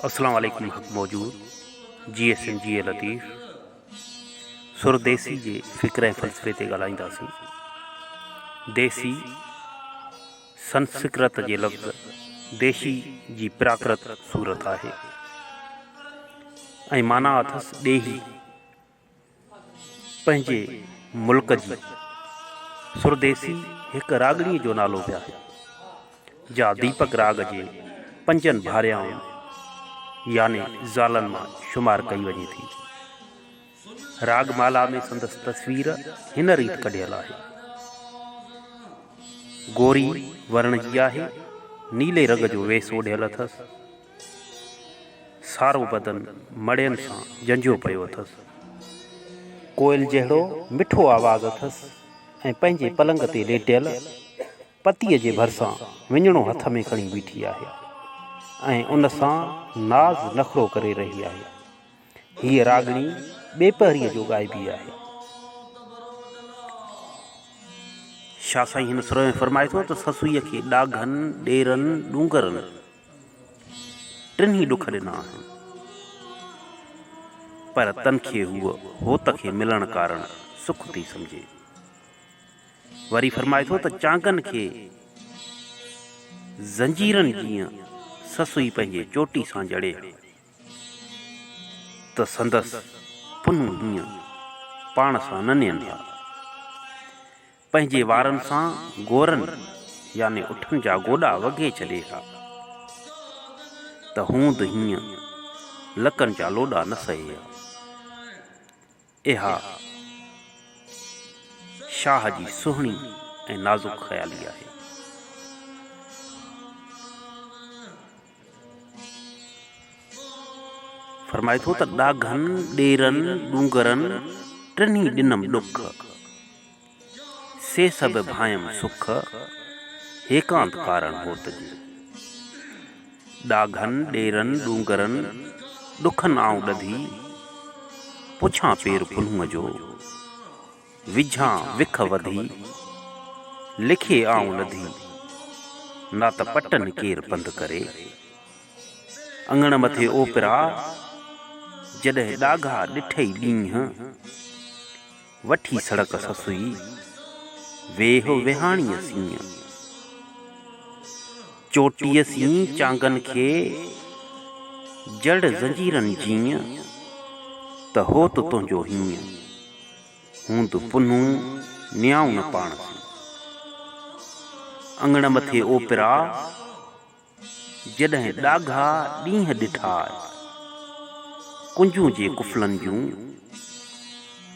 اسلام عليڪم حق موجود جي ايس ايم جي اي لطيف سر ديسي جي فڪر ۽ فلسفي تي ڳالهائينداسين. ديسي سنسڪرت جي لفظ ديشي جي پراڪرت صورت آهي ۽ معنيٰ اٿس ڏيهي. پنهنجي ملڪ جي. سرديسي هڪ راڳڻيء جو نالو به آهي، جا ديپڪ راڳ جي پنجن ڀاريائن يعني زالن مان شمار ڪئي وڃي ٿي. راڳ مالا ۾ سندس تصوير هن ريت ڪڍيل آهي. گوري ورڻ جي آهي، نيلي رنگ جو ويس اوڍيل اٿس. سارو بدن مڙين سان جنجهيو پيو اٿس. ڪوئل جهڙو مٺو آواز اٿس ۽ پنهنجي پلنگ تي ليٽيل پتيء جي ڀرسان وڃڻو هٿ ۾ کڻي بيٺي آهي ۽ ان سان ناز نخرو ڪري رهي آهي. هيء راڳڻي ٻيپهريء جو ڳائبي آهي. شاهه سائين هن سر ۾ فرمائي ٿو ته سسئيء کي ڏاگهن، ڏيرن، ڏونگرن، ٽنهي ڏک ڏنا آهن، پر تن کي هوء هوت کي ملڻ ڪارڻ سک ٿي سمجهي. وري فرمائي ٿو ته چانگن کي زنجيرن جيئن سسئي پنهنجي چوٽي سان جڙي ها ته سندس پنهون هيئن پاڻ سان نه نين ها. پنهنجي وارن سان گورن يعني اٺن جا گوڏا وگهي ڇڏي ها ته هوند هيئن لڪن جا لوڏا نه سهي ها. اها شاهه جي سهڻي ۽ نازڪ خيالي آهي. فرمائي ٿو ته ڏاگهن، ڏيرن، ڏونگرن، ٽنهي ڏنم ڏک. سي سڀ ڀانئيم سک، هيڪانت ڪارڻ هوت جي. ڏاگهن، ڏيرن، ڏونگرن، ڏکن آئون ڏڌي، پڇان پير پنهونء جو، وجهان وک وڌي، لکي آئون لڌي، نا ته پٽن ڪير پنڌ ڪري. اڱڻ مٿي اوپرا، جڏهن ڏاگها ڏٺئي ڏينهن. وٺي سڙڪ سسئي، ويهه ويهاڻيء سين. چوٽيء سين چانگن کي، جڙ زنجيرن جيئن، ته هوت تنهنجو هيئن، هوند پنهون نيائون نه پاڻ سين. اڱڻ مٿي اوپرا، جڏهن ڏاگها ڏينهن ڏٺاء، ڪنجون جي قفلن جون،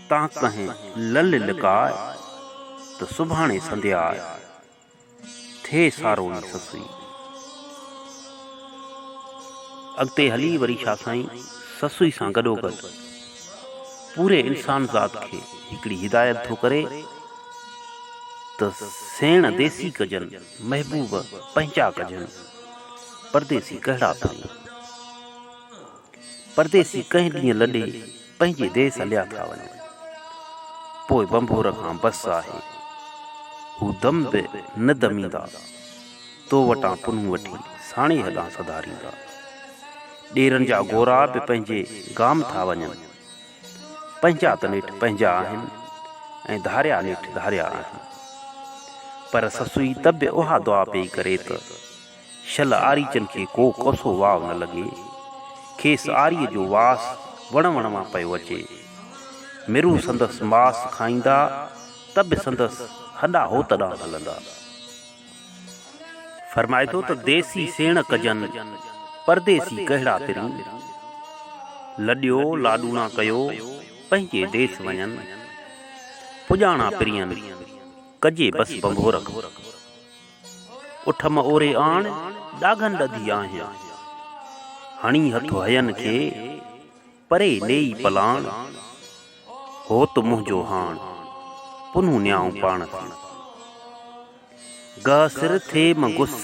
تان ڪنهن لل لڪاء، ته سڀاڻي سندياء، ٿئي سارو ئي سسئي. اڳتي هلي وري شاهه سائين سسئي سان گڏوگڏ پوري انسان ذات کي هڪڙي هدايت ٿو ڪري ته سيڻ ديسي ڪجن، محبوب پنهنجا ڪجن، پرديسي ڪهڙا پرين. پرديسي ڪنهن ڏينهن لڏي پنهنجي ديس هليا ٿا وڃن. پوء ڀنڀور کان بس آهي. هو دم به نه دميندا. تو وٽان پنهون وٺي ساڻيهه ڏانهن سڌاريندا. ڏيرن جا گورا به پنهنجي گام ٿا وڃن. پنهنجا ته نيٺ پنهنجا آهن ۽ ڌاريا نيٺ ڌاريا آهن. پر سسئي ته به اها دعا پئي ڪري ته شل آريچن کي ڪو ڪوسو واء نه لڳي. کيس آريء جو واس وڻ وڻ مان پيو اچي. مرون سندس ماس کائيندا ته به سندس هڏا هوت ڏانهن هلندا. فرمائي ٿو ته ديسي سيڻ ڪجن، پرديسي ڪهڙا پرين. لڏيو لاڏوڻا ڪيو، پنهنجي ديس وڃن. پڄاڻا پرين، ڪجي بس ڀنڀور کان. اٺ م اوري آڻ، ڏاگهن ڏڌي آهيان. هڻي هٿ هين کي، پري نيئي پلاڻ. هوت منهنجو هاڻ، پنهون نيائون پاڻ سين. گهه سر ٿئي م گس،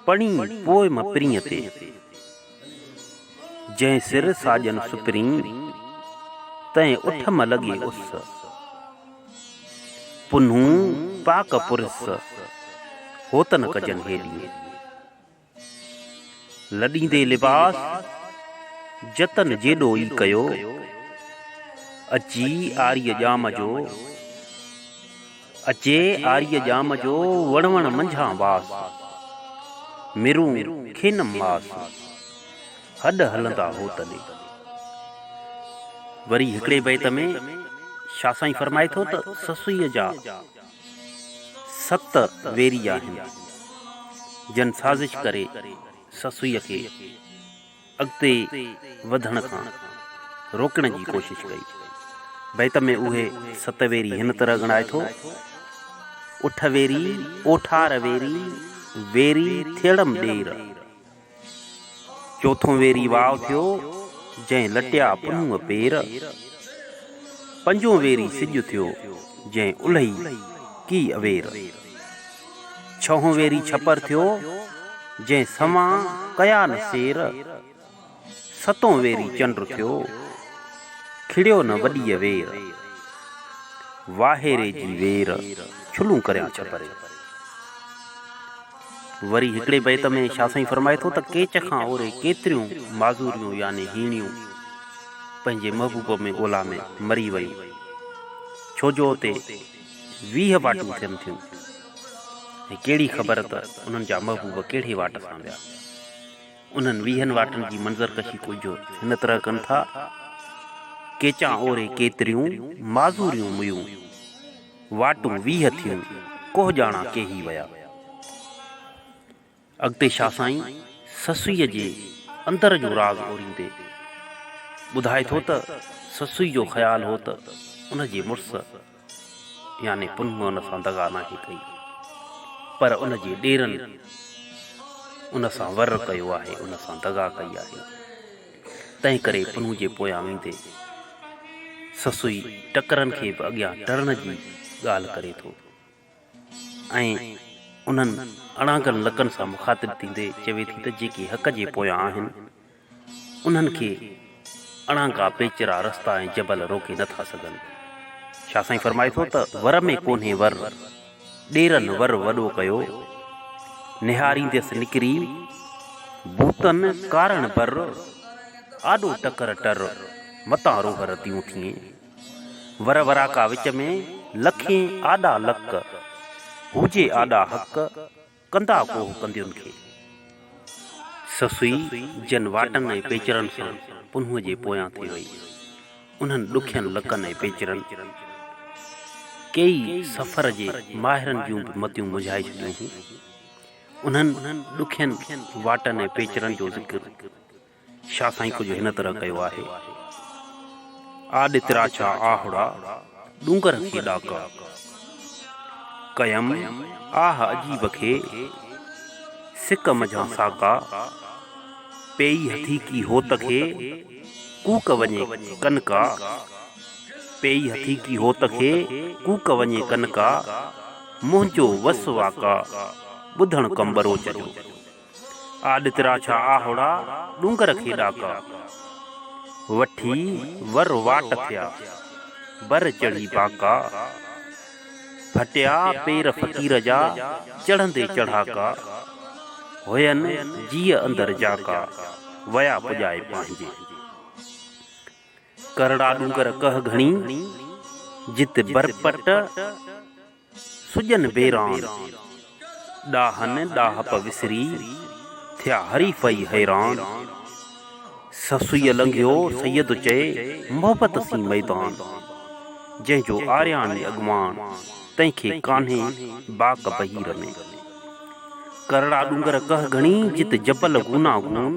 پڻي پوء م پرينء تي. جنهن سر ساڄن سپرين، تنهن اٺ م لڳي اس. پنهون پاڪ پرس، هوت نه ڪجن هيڏيون. لڏيندي لباس، جتن جيڏو ئي ڪيو. اچي آريء ڄام جو، اچي آريء ڄام جو، وڻ وڻ منجهان واس. مرون کينم ماس، هڏ هلندا هوت ڏي. وري هڪڙي بيت ۾ شاهه سائين فرمائي ٿو ته سسئيء جا ست ويري آهن، جن سازش ڪري سسئيء کي اڳتي وڌڻ کان روڪڻ جي ڪوشش ڪئي. بيت ۾ اهي ست ويري هن طرح ڳڻائي ٿو، اٺ ويري، اوٺار ويري، ويري ٿيڙم ڏير. چوٿون ويري واء ٿيو، جنهن لٽيا پنهونء پير. پنجون ويري سج ٿيو، جنهن الهي ڪي اوير. ڇهون ويري ڇپر ٿيو، جنهن سوان ڪيا نه سير. ستون ويري چنڊ ٿيو، کڙيو نه وڏيء وير. واهيري جي وير، ڇلون ڪريان ڇپري. وري هڪڙي بيت ۾ شاهه سائين فرمائي ٿو ته ڪيچ کان اوري ڪيتريون معذوريون يعني هيڻيون پنهنجي محبوب ۾ ڳولا ۾ مري ويون، ڇو جو اتي 20 واٽون ٿين ٿيون ۽ ڪهڙي خبر ته انهن جا محبوب ڪهڙي واٽ سان ويا. انهن ويهن واٽن جي منظر ڪشي ڪجهه هن طرح ڪن ٿا، ڪيچان اوري ڪيتريون معذوريون ميون. واٽون 20 ٿيون، ڪوهه ڄاڻان ڪيهي ويا. اڳتي شاهه سائين سسئيء جي اندر جو راز اوريندي ٻڌائي ٿو ته سسئي جو خيال هو ته ان جي مڙس يعني پنهونء ان سان دغا ناهي ڪئي پر ان جي ڏيرن ان سان ور ڪيو آهي، ان سان دغا ڪئي آهي. تنهن ڪري پنهون جي پويان ويندي سسئي ٽڪرن کي به اڳيان ٽرڻ جي ڳالهه ڪري ٿو ۽ انهن اڻانگن لڪن سان مخاطب ٿيندي چوي ٿي ته جيڪي حق جي پويان آهن، انهن کي اڻانگا پيچرا رستا ۽ جبل روڪي نه ٿا سگهن. شاهه سائين فرمائي ٿو ته ور ۾ ڪونهي ور، ڏيرن ور وڏو ڪيو، نهارينديس نڪري، بوتن ڪارڻ بر، آڏو ٽڪر ٽر، متان روهه رتيون ٿئين. ور وراڪا وچ ۾، لکين آڏا لڪ، هوجي آڏا حق، ڪندا ڪوهه ڪندين کي. سسئي جن واٽن ۽ پيچرن سان پنهونء جي پويان ٿي وئي، انهن ڏکين لڪن ۽ پيچرن ڪيئي سفر جي ماهرن جون به متيون منجهائي ڇڏيون هيون. انهن ڏکين واٽن ۽ پيچرن جو ذڪر شاهه سائين ڪجهه هن طرح ڪيو آهي. آڏ تراڇا آهڙا، ڏونگر کي ڏاڪا. ڪيم آهه عجيب کي، سڪ منجهان ساڪا. پيئي هٿيڪي هوت کي، ڪوڪ وڃي ڪن ڪا. پيئي هٿيڪي هوت کي، ڪوڪ وڃي ڪن ڪا. منهنجو وس واڪا، ٻڌڻ ڪم ٻروچ جو. آڏ تراڇا آهوڙا، ڏونگر کي ڏاڪا. وٺي ور واٽ ٿيا، بر چڙهي باڪا. ڦٽيا پير فقير جا، چڙهندي چڙهاڪا. هين جيء اندر جاڪا، ويا پڄائي پنهنجي. ڪرڙا ڏونگر ڪهه گهڻي، جت برپٽ. سڄن بيران، ڏاهن ڏاهپ وسري، ٿيا حريف ئي حيران. سسئيء لنگهيو سيد چئي، محبت سين ميدان. جنهن جو آرياڻي اڳواڻ، تنهن کي ڪانهي باک بهير ۾. ڪرڙا ڏونگر ڪهه گهڻي، جت جبل گوناگون.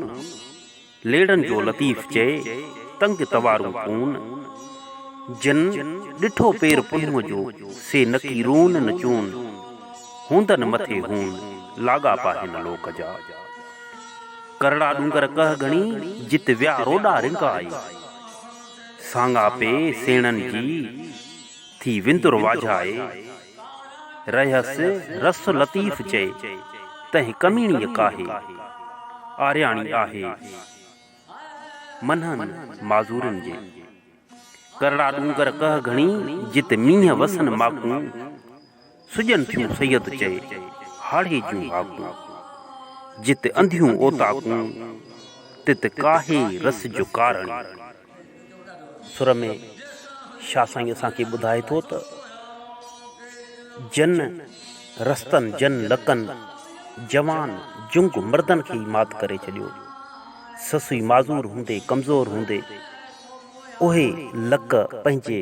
ليڙن جو لطيف چئي، تنگ توارون ڪون. جن ڏٺو پير پنهونء جو، سي نڪي رون نه چون. هوندن مٿي هون، لاڳاپا هن لوڪ جا. ڪرڙا ڏونگر ڪهه گهڻي، جت ويا روڏا رنگائي. سانگا پي سيڻن جي، ٿي وندر واجهائي. رهيس رس لطيف چئي، تنهن ڪميڻيء ڪاهي. آرياڻي آهي، منهن معذورين جي. ڪرڙا ڏونگر ڪهه گهڻي، جت مينهن وسن ماڪون. سڄن ٿيون سيد چئي، هاڙهي جون هاڪون. جت انڌيون اوطاقون، تت ڪاهي رس جو ڪارڻ. سر ۾ شاهه سائين اسان کي ٻڌائي ٿو ته جن رستن، جن لڪن، جوان جنگ مردن کي ئي مات ڪري ڇڏيو. سسئي معذور هوندي، ڪمزور هوندي، اهي لڪ پنهنجي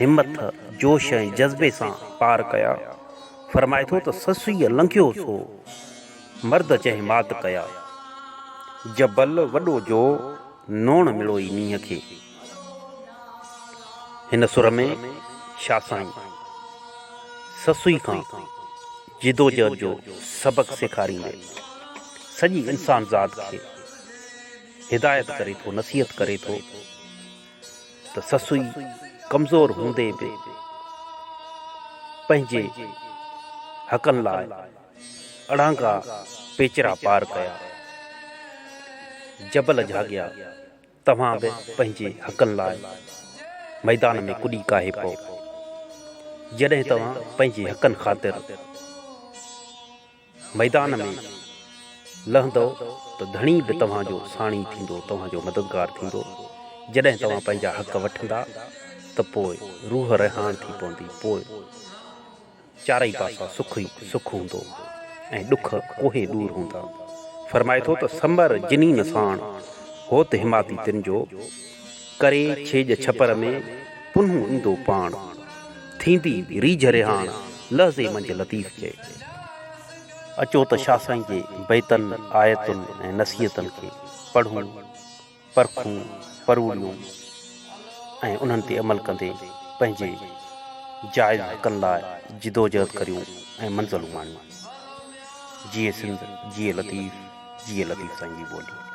همٿ، جوش ۽ جذبي سان پار ڪيا. فرمائي ٿو ته سسئيء لنگهيو سو، مرد جنهن مات ڪيا. جبل وڏو جو، نوڻ مڙوئي نينهن کي. هن سر ۾ شاهه سائين سسئي کان جدوجهد جو سبق سيکاريندي سڄي انسانذات کي هدايت ڪري ٿو، نصيحت ڪري ٿو ته سسئي ڪمزور هوندي به پنهنجي حقن لاء اڙانگا پيچرا پار ڪيا، جبل جهاڳيا، توهان به پنهنجي حقن لاء ميدان ۾ ڪڏي ڪاهي پئو. جڏهن توهان پنهنجي حقن خاطر ميدان ۾ لهندؤ ته ڌڻي به توهان جو ساڻي ٿيندو، توهان جو مددگار ٿيندو. جڏهن توهان پنهنجا حق وٺندا ته پوء روح رهاڻ ٿي پوندي، پوء چارئي پاسا سک ئي سک هوندو ۽ ڏک ڪوهين ڏور هوندا. فرمائي ٿو ته سمر جنين ساڻ، هوت حماتي تن جو، ڪري ڇيڄ ڇپر ۾، پنهون ايندو پاڻ. ٿيندي ريجهه رهاڻ، لحظي منجهه لطيف چئي. اچو ته شاهه سائين جي بيتن، آيتن ۽ نصيحتن کي پڙهون. پرکون، پروڙيون ۽ انهن تي عمل ڪندي پنهنجي جائز حقن لاء جدوجهد ڪريون ۽ منزلون ماڻيون. جيئي سنڌ، جيئي لطيف، جيئي لطيف سائين جي ٻولي.